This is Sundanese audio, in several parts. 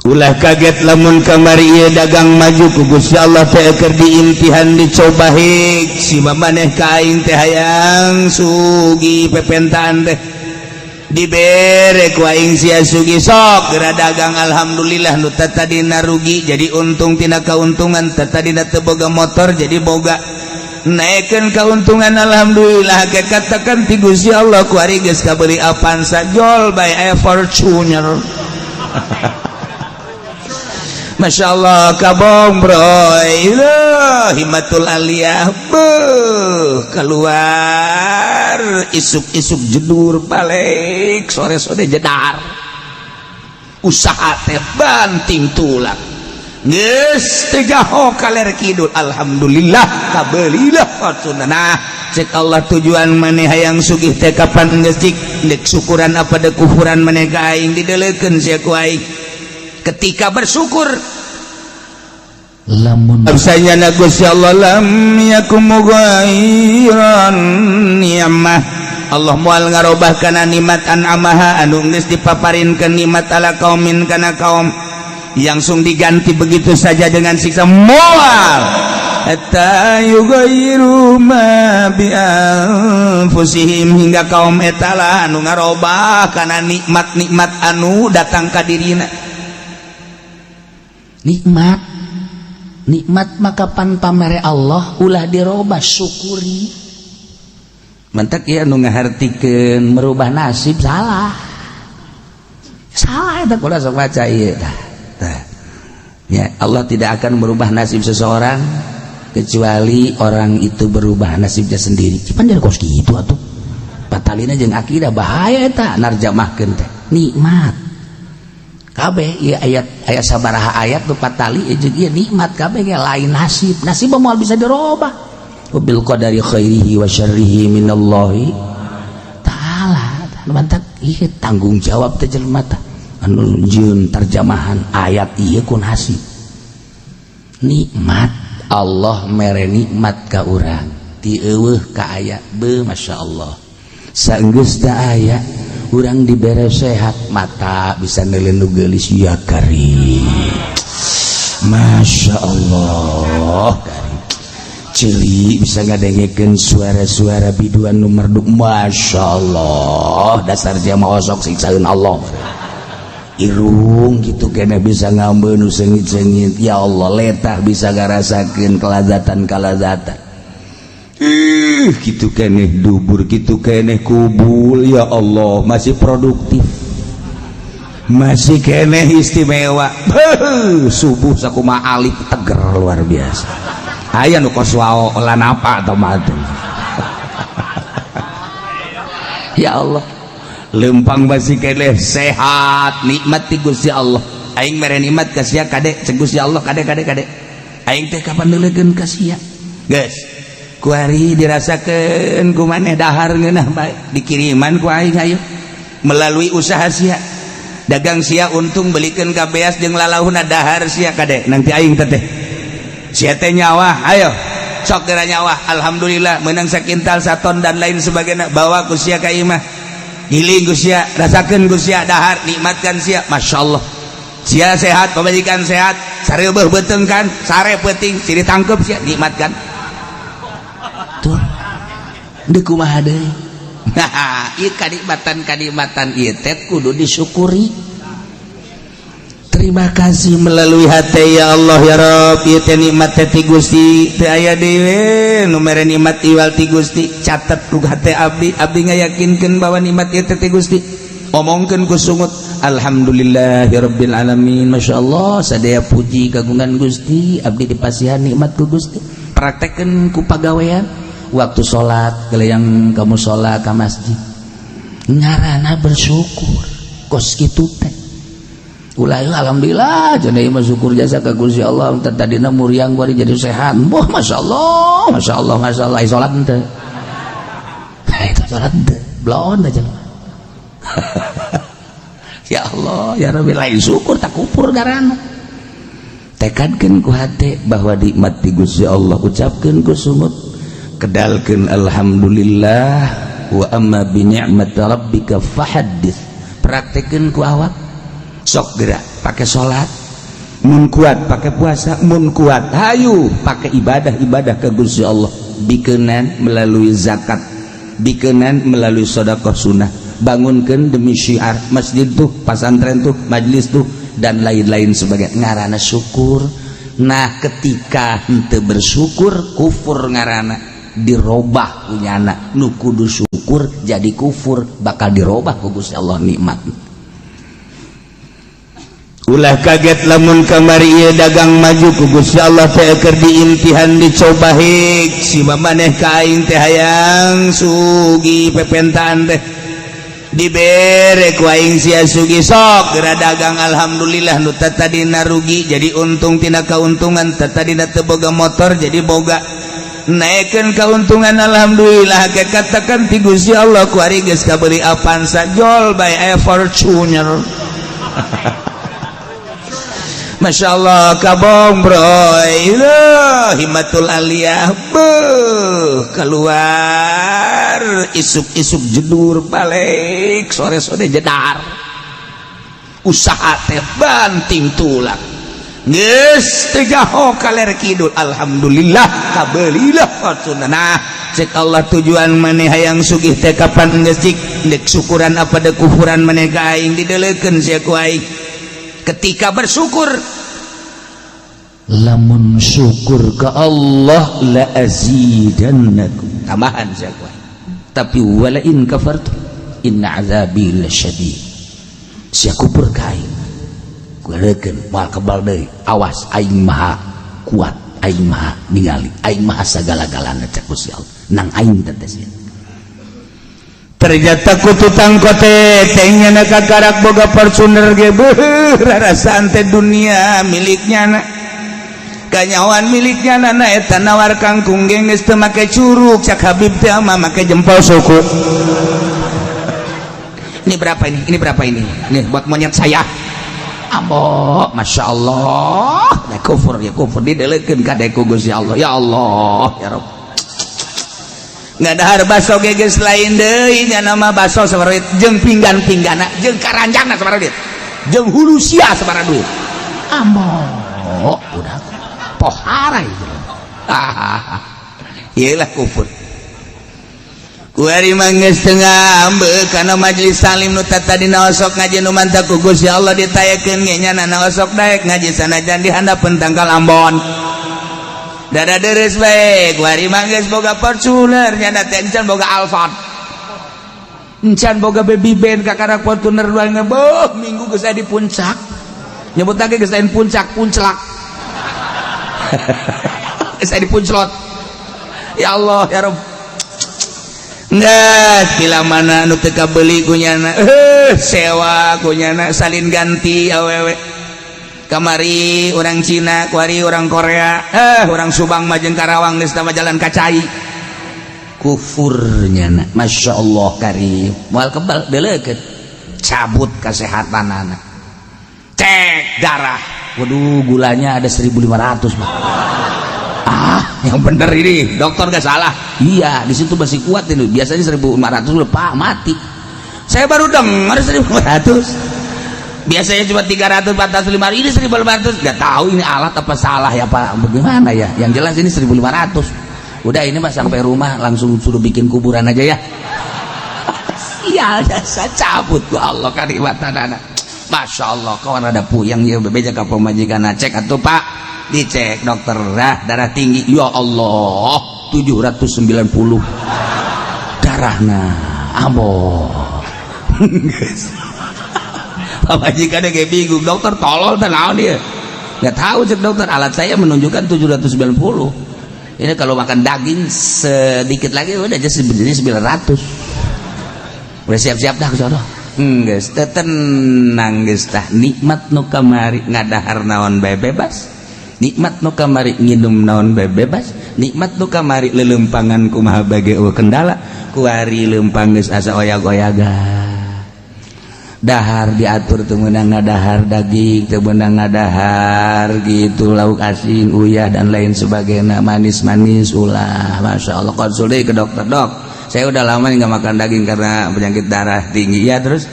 Ulah kaget lamun kamari ieu dagang maju ku Gusti Allah teh keur diimtihan, dicoba hik si maneh ka aing teh hayang sugih, pepentaan teh dibere ku aing sia sugih. Sok geura dagang, alhamdulillah, nu tadina rugi jadi untung, tina keuntungan tadina teu boga motor jadi boga, naikkan keuntungan, alhamdulillah. Ke katakan ti Gusti Allah ku ari geus kabeli Avanza, jol bae aya Fortuner. Masya Allah, kabong bro, himatul aliyah beuh, keluar isuk-isuk jedur, balik sore-sore jedar. Usaha teh banting tulang geus teu jaho kaler kidul, alhamdulillah kabelilah Fortuner. Nah, cek Allah, tujuan maneh hayang sugih teh kapan geus cik dek syukuran apa dek kufuran maneh ka aing? Dideleukeun sia ku aing ketika bersyukur. Lamun Bisanya Gusti Allah lam yakum mughayyiran ni'mah, Allah moal ngarobah kana nikmat an'amaha anu geus dipaparinkeun nikmat ala qaumin kana kaum, langsung diganti begitu saja dengan siksa, moal, hatta yughayyiru ma bi anfusihim, hingga kaum eta lah anu ngarobah kana nikmat-nikmat anu datang ka dirina. Nikmat, nikmat maka pan pamere Allah ulah dirobah, syukuri. Mantak ya nu ngahartikeun merubah nasib salah, salah eta. Kula sok baca ieu tah tah. Ya, Allah tidak akan merubah nasib seseorang kecuali orang itu berubah nasibnya sendiri. Cipan dari kos kitu atuh. Patalina jeung akidah, bahaya eta narjamahkeun teh. Nikmat kabeh ieu ayat, ayat sabaraha ayat nu patali jeung ieu nikmat kabeh ge lain nasib. Nasib moal bisa dirobah. Wabil qadari khairihi wa syarrihi minallahi ta'ala. Mantak ieu tanggung jawab teh jelema tah anu jieun terjemahan ayat ieu ku nasib. Nikmat, Allah mere nikmat ka urang ti eueuh ka aya be, Masya Allah. Saenggeus teu aya, urang dibere sehat, mata bisa neuleun nu geulis, ya karim, Masya Allah karim. Ceuli bisa ngadengekeun suara-suara biduan nu merdu, Masya Allah, dasar sia mah osok siksaeun Allah. Irung gitu kena bisa ngambil nu seungit-seungit, ya Allah. Letah bisa ngarasakeun kalazatan-kalazatan. Ih, gitu keneh dubur, gitu keneh kubul, ya Allah, masih produktif, masih keneh istimewa. Beuh, subuh sakuma alif teger luar biasa. Aya nu kos wao lan apa atau mati. Ya Allah, lempang masih keneh sehat, nikmat ti Gusti Allah. Aing mere nikmat ka sia, kade, cek Gusti Allah, kade, kade, kade, aing teh kapan neuleukeun ka sia? Geus kuari dirasakeun ku maneh dahar ngeunah bae, dikiriman ku aing, ayo melalui usaha sia, dagang sia untung, belikeun ka beas jeung lalauhna, dahar sia, kade, nanti aing teh sia teh nyawa, ayo sok geura nyawa, alhamdulillah menang sakintal, saton, dan lain sebagainya, bawa ku sia ka imah, giling ku sia, rasakeun ku sia dahar, nikmatkan sia. Masya Allah, sia sehat, pamajikan sehat, sareubeuh beuteung kan sare peuting sini tangkep sia, nikmatkan. Tuh deuk kumaha deui? Nah, ieu kanikmatan kanikmatan ieu teh kudu disyukuri. Terima kasih melalui hati, ya Allah, ya Rob, ieu teh nikmat teh ti Gusti, teu aya deui nu mere nikmat iwal ti Gusti. Catet ku hate abdi, abdi ngayakinkeun bahwa nikmat ieu teh ti Gusti. Omongkeun ku sungut, alhamdulillahirabbil alamin, Masya Allah, sadaya puji kagungan Gusti, abdi dipasihan nikmat ku Gusti. Praktekkeun ku pagawean, waktu salat yang kamu sholat ke masjid, ngarana bersyukur kos kitu teh. Ulah, alhamdulillah jadi mah syukur jasa ka Gusti Allah, tadina muriang bari jadi sehat. Wah, Masya Allah, Masya Allah, Masya Allah. Salat henteu itu, salat henteu, belon aja. Ya Allah, ya Rabbi, lain syukur tak kupur garana. Tekadkeun ku hate bahwa nikmat ti Gusti Allah, ucapkeun ku sungut, kedalkeun alhamdulillah, wa amma bi ni'mati rabbika fahaddits. Praktekkeun ku awak, sok gerak pakai salat. Mun kuat pakai puasa, mun kuat hayu pakai ibadah-ibadah ke Gusti Allah, bikenan melalui zakat, bikenan melalui sedekah sunnah, bangunkan demi syiar masjid tuh, pasantren tuh, majlis tuh, dan lain-lain sebagai ngarana syukur. Nah, ketika henteu bersyukur, kufur ngarana, dirobah punyana. Nu kudu syukur jadi kufur, bakal dirobah ku Gusti Allah nikmat. Ulah kaget lamun kamari ieu dagang maju ku Gusti Allah teh keur diimtihan, dicoba. Hik si maneh ka aing teh hayang sugih, pepentaan teh dibere ku aing sia sugih, sok geura dagang. Alhamdulillah, nu tadina rugi jadi untung, tina keuntungan tadina teu boga motor jadi boga, naikkan keuntungan. Alhamdulillah, ke katakan ti Gusti Allah ku ari geus kabeli Avanza, jol bae aya Fortuner. Masya Allah, kabong bro, himmatul aliyah beuh, keluar isuk-isuk jedur, balik sore-sore jedar, usaha teh banting tulang, geus teu jaho kaler kidul. Alhamdulillah, kabelilah Fortuner. Nah, cek Allah, tujuan maneh hayang sugih teh kapan geus cik dek syukuran apa dek kufuran maneh ka aing? Dideleukeun sia ku aing ketika bersyukur. Lamun syukur ke Allah, la azidannakum, tambahan sia ku aing. Tapi wala in kafartum inna azabi lasyadid. Sia kufur ka aing, kulekeun moal kebal deui. Awas, aing maha kuat, aing maha ningali, aing maha sagala-galana, cek Gusti Allah nang aing teh sia. Ternyata ku tukang kote teh na kakarak boga Fortuner ge beuh, rarasaan teh dunia miliknya na, kanyawan miliknya na. Na eta nawar kangkung ge geus teu make curug, cak Habib teh mah make jempol suku. Ini berapa ini? Ini berapa ini? Nih buat monyet saya. Ambo, Masya Allah. Nah, kufur ya kufur, didelekeun ka ku Gusti Allah. Ya Allah, ya Rabb. Nggak dahar baso ge geus lain deui nya, nama baso sabaraha duit, jeung pinggan-pinggana jeung karanjangna sabaraha duit, jeung hulu sia sabaraha duit. Ambo, udah pohara itu. Ah, iyalah kufur. Kuari mah geus teu ngambek kana majelis taklim nu tadina osok ngaji, nu mantap ku Gusti Allah ditayakeun ge nya na osok daek ngaji sanajan di handapeun tangkal ambon. Dada deres bae. Kuari mah geus boga Fortuner, nya teh encan boga Alphard, encan boga baby band, kakara Fortuner dua. Beuh, minggu geus aya di puncak, nyebut lagi geus lain puncak, punclak, geus aya di punclot. Ya Allah, ya Rabb. Nggak, bila mana nu teu kabeli kunyana, sewa kunyana, salin ganti awewe. Kamari orang Cina, kuari orang Korea, orang Subang mah jeung Karawang geus tama jalan kacai. Kufurnya na, Masya Allah karim. Moal kebal deleukeun. Cabut kesehatan anak. Cek darah. Waduh, gulanya ada 1500, Pak. Ah, yang bener ini, dokter gak salah. Iya, di situ masih kuat ini. Biasanya 1500 udah, Pak, mati. Saya baru dengar 1500. Biasanya cuma 300, 400, 500, ini 1500. Gak tahu ini alat apa salah ya, Pak. Bagaimana ya? Yang jelas ini 1500. Udah, ini mah sampai rumah langsung suruh bikin kuburan aja ya. Sial, jasa cabut ku Allah kanikmatan anak. Masya Allah, kawan ada puyeng ya, bebeja ka pamajikan, cek atuh, Pak. Dicek dokter, dah darah tinggi. Ya Allah, 790 darahna. Ambo. Pamajikan kayak bingung, dokter tolol teh naon dia? Nggak tahu, cek dokter, alat saya menunjukkan 790. Ini kalau makan daging sedikit lagi udah aja sebenarnya 900. Udah siap-siap dah ke sono. Geus teu tenang geus tah nikmat nu kamari, ngadahar naon bae bebas. Nikmat nu kamari, nginum naon bae bebas. Nikmat nu kamari, lelempangan kumaha bage eueuh kendala. Kuari lempang geus asa oyag-oyagan. Dahar diatur, teu meunang ngadahar daging, teu meunang ngadahar gitu lauk asin, uyah, dan lain sebagainya, manis-manis ulah. Masya Allah, konsul deui ke dokter, "Dok, saya udah lama nggak makan daging karena penyakit darah tinggi." "Ya, terus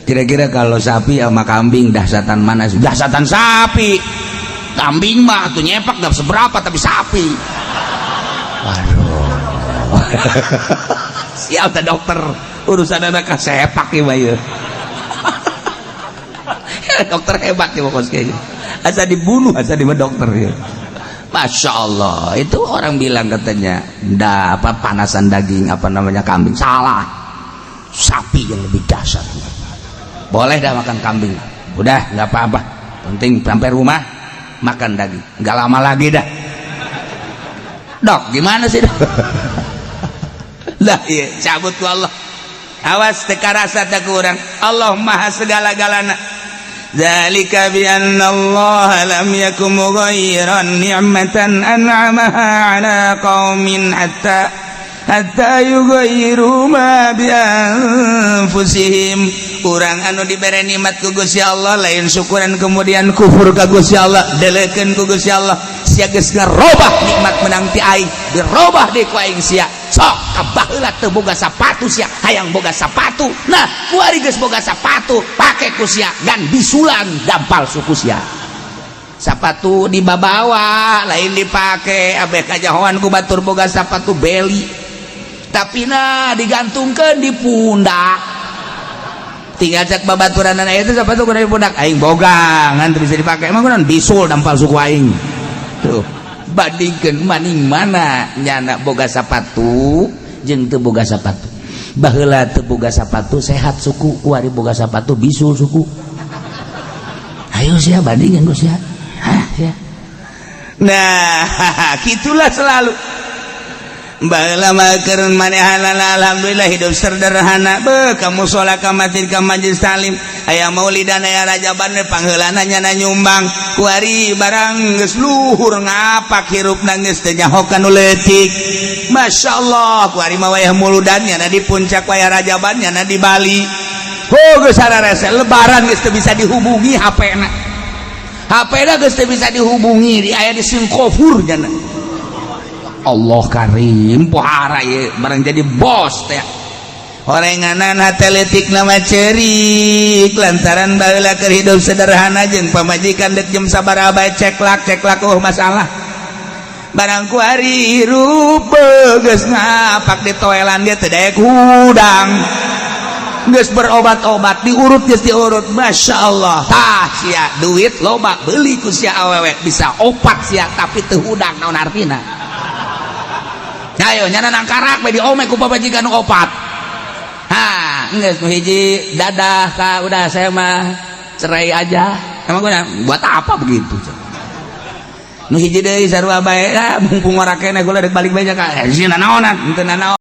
kira-kira kalau sapi sama kambing dahsatan mana?" "Dahsatan sapi." Kambing mah tuh nyepak gak seberapa, tapi sapi, waduh, siap teh dokter urusan anak sepak ya ya. Dokter hebat ya pokoknya, asa dibunuh asa di dokter ya. Masya Allah, itu orang bilang katanya ndak apa panasan daging, apa namanya, kambing. Salah, sapi yang lebih dasar. Boleh dah makan kambing, udah nggak apa-apa, penting sampai rumah makan daging. Nggak lama lagi dah, Dok. Gimana sih, Dok? Lah iya, cabut ku Allah. Awas teka rasa tak kurang. Allah Maha segala-galana. ذلك بأن الله لم يك مغيرا نعمة أنعمها على قوم حتى يغيروا ما بأنفسهم. Urang anu dibere nikmat ku Gusti Allah lain syukuran, kemudian kufur ka Gusti Allah, delekeun ku Gusti Allah. Sia geus ngarobah nikmat menang ti aing, dirobah deui ku aing sia. Sok ka baheula teu boga sapatu, sia hayang boga sapatu. Nah, kuari geus boga sapatu, pake ku sia gan bisulan dampal suku sia. Sapatu dibabawa, lain dipake. Abeh kajahoan ku batur boga sapatu beli, tapi nah digantungkan di pundak. Tinggal cek babaturan itu, sapatu kudu di pundak aing boga ngan teu bisa dipake. Emang kunaon? Bisul dampal suku aing. Tuh, bandingkeun maning mana nyana boga sapatu jeung teu boga sapatu. Baheula teu boga sapatu sehat suku, kuari boga sapatu bisul suku. Ayo sia bandingkeun ku sia. Hah sia. Nah, gitulah selalu. Baheula mah keur manehanana alhamdulillah hidup sederhana. Be ka musola, ka masjid, ka majlis taklim, aya maulidan, aya rajaban, pangheulana nyana nyumbang. Kuari barang geus luhur ngapak, hirupna geus teu nyaho kanu leutik. Masya Allah, kuari mah wayah muludan nyana di Puncak, wayah rajaban nyana di Bali. Oh, geus sararese. Lebaran geus teu bisa dihubungi HP na. HP na geus teu bisa dihubungi, di aya di Singkofur nyana. Allah karim, pohara ye barang jadi bos teh. Horenganan hate leutik nama cerik lantaran baheula keur hidup sederhana jeung pamajikan dek jam sabaraha bae ceklak ceklak, oh masalah. Barang kuari hirup geus ngapak, di toelan dia teu daek hudang, geus berobat-obat, diurut, geus diurut. Masya Allah, tah sia duit loba, beli ku sia awewe bisa opat sia, tapi teu hudang, naon artina? Ayo nyana nangkarak we diome ku pamajikan nu opat. Ha, geus nu hiji dadah ka, udah saya mah cerai aja. Emang gua buat apa begitu? Nu hiji deui sarua bae, ah, mumpung ora keneh gua rek balik bae ka sina naonan, henteu nanaon.